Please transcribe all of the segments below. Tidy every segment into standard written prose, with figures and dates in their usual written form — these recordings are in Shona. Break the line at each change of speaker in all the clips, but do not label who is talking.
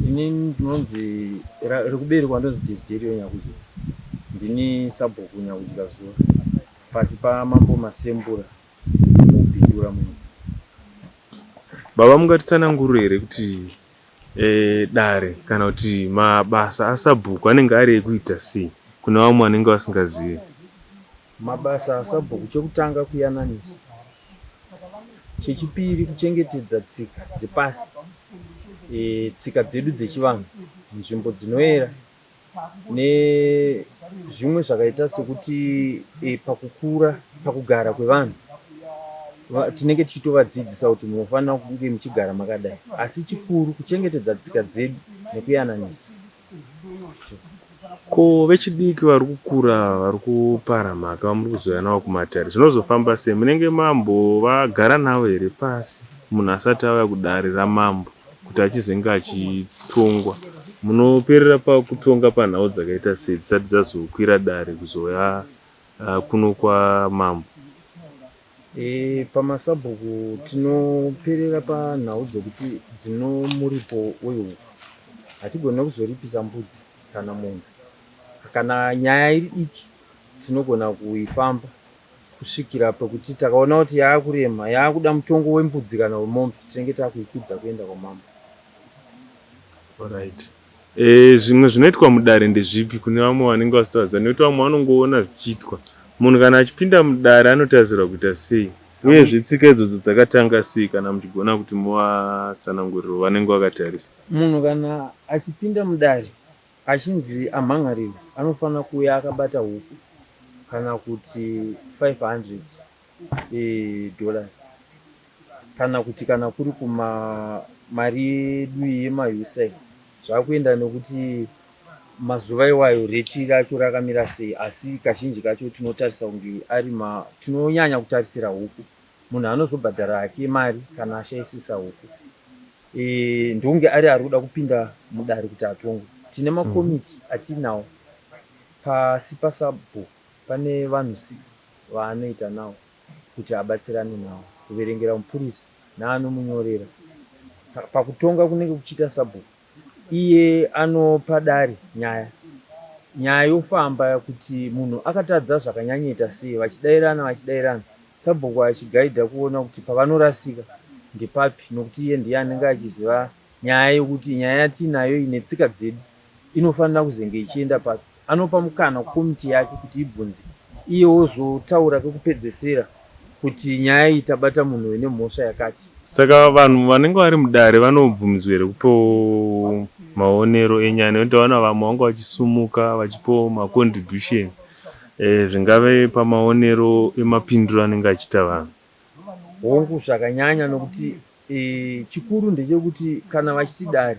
Ini ndinonzi rekuberekwa ndonzi Desiderio Nyakudya. Ndini sabhuku Nyakudya zuva pasi paMambo Masembura muBindura muno.
Baba mungatitsanangurire here kuti e, dare kana kuti mabasa asabhuku anenge ari ekuita sei kune vamwe vanenge vasingazive?
Mabasa asabhuku chekutanga kuyananisa, chechipiri kuchengetedza tsika dzepasi, e, tsika dzedu dzechivanhu, nzvimbo dzinoera nezvimwe zvakaita sekuti e, pakukura pakugara kwevanhu tinenge tichitovadzidzisa kuti munofanira kunge muchigara makadai, asi chikuru kuchengetedza tsika dzedu nekuyananisa.
Ko vechidiki vari kukura vari kupara mhaka vamuri kuzouya navo kumatare zvinozofamba sei? Munenge mambovagara navo here pasi munhu asati auya kudare ramambo kuti achizenge achitongwa? Munoperera pakutonga panhau dzakaita sei dzisati dzazokwira dare kuzouya kuno kwamambo?
E, pamasabhuku tinoperera panhau dzekuti dzinomuripo wehuku. Hatigone kuzoripisa mbudzi kana mombe. Kana nyaya iri diki tinogona kuifamba kusvikira pekuti takaona kuti yaakurema, yaakuda mutongo wembudzi kana wemombe, tinenge takuikwidza kuenda kwamambo.
Alright. E, zvimwe zvinoitwa mudare ndezvipi kune vamwe vanenge vasitovaziva nekuti vamwe vanongoona zvichiitwa. Munhu kana achipinda mudare anotarisirwa kuita sei? Uyezve tsika idzodzo dzakatanga sei kana muchigona kuti muvatsanangurire vanenge vakatarisa?
Munhu kana achipinda mudare achinzi amhan'arirwe anofanira kuuya akabata huku kana kuti 500 e, dollars kana kuti kana kuri kuma mari yedu yemaUSA zvakuenda nekuti mazuva iwayo rate racho rakamira sei, asi kazhinji kacho tinotarisa kunge ari ma tinonyanya kutarisira huku. Munhu anozobhadhara hake mari kana ashaisisa huku e, ndokunge ari ari kuda kupinda mudare kuti atongwe. Tine makomiti atinawo pasi pasabhuku, pane vanhu 6 vaanoita nawo kuti abatsirane nawo kuverengera mupurisa naanomunyorera pakutonga kunenge kuchiita sabhuku. Iye anopa dare nyaya, nyaya yofamba kuti munhu akatadza zvakanyanyoita sei, vachidairana vachidairana, sabhuku achigaidha kuona kuti pavanorasika ndepapi, nokuti iye ndiye anenge achiziva nyaya yokuti nyaya yatiinayo iyi netsika dzedu inofanira kuzenge ichienda papi. Anopa mukana kukomiti yake kuti ibvunze, iye ozotaura kekupedzesera kuti nyaya iyi tabata munhu uyu nemhosva yakati.
Saka vanhu vanenge vari mudare vanobvumidzwa here kupawo maonero enyaya nekuti taona vamwe vanga vachisumuka vachipawo macontribution eh, zvingave pamaonero emapindiro anenge achiita vanhu?
Hongu, zvakanyanya nokuti E, chikuru ndechekuti kana vachiti dare,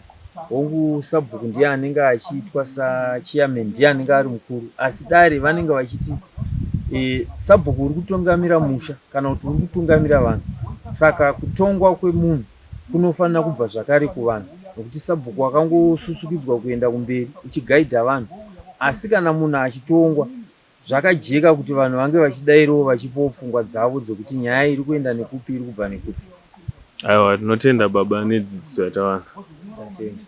hongu sabhuku ndiye anenge achiitwa sachairman, ndiye anenge ari mukuru, asi dare vanenge vachiti e, sabhuku uri kutungamira musha kana kuti uri kutungamira vanhu, saka kutongwa kwemunhu kunofanira kubva zvakare kuvanhu, nokuti sabhuku wakangosusukidzwa kuenda kumberi uchigaidha vanhu, asi kana munhu achitongwa Zvakajeka kuti vanhu vange vachidairawo vachipawo pfungwa dzavo dzekuti nyaya iri kuenda nekupi iri kubva nekupi.
Aiwa, tinotenda baba nedzidziso yatawana.
Tatenda.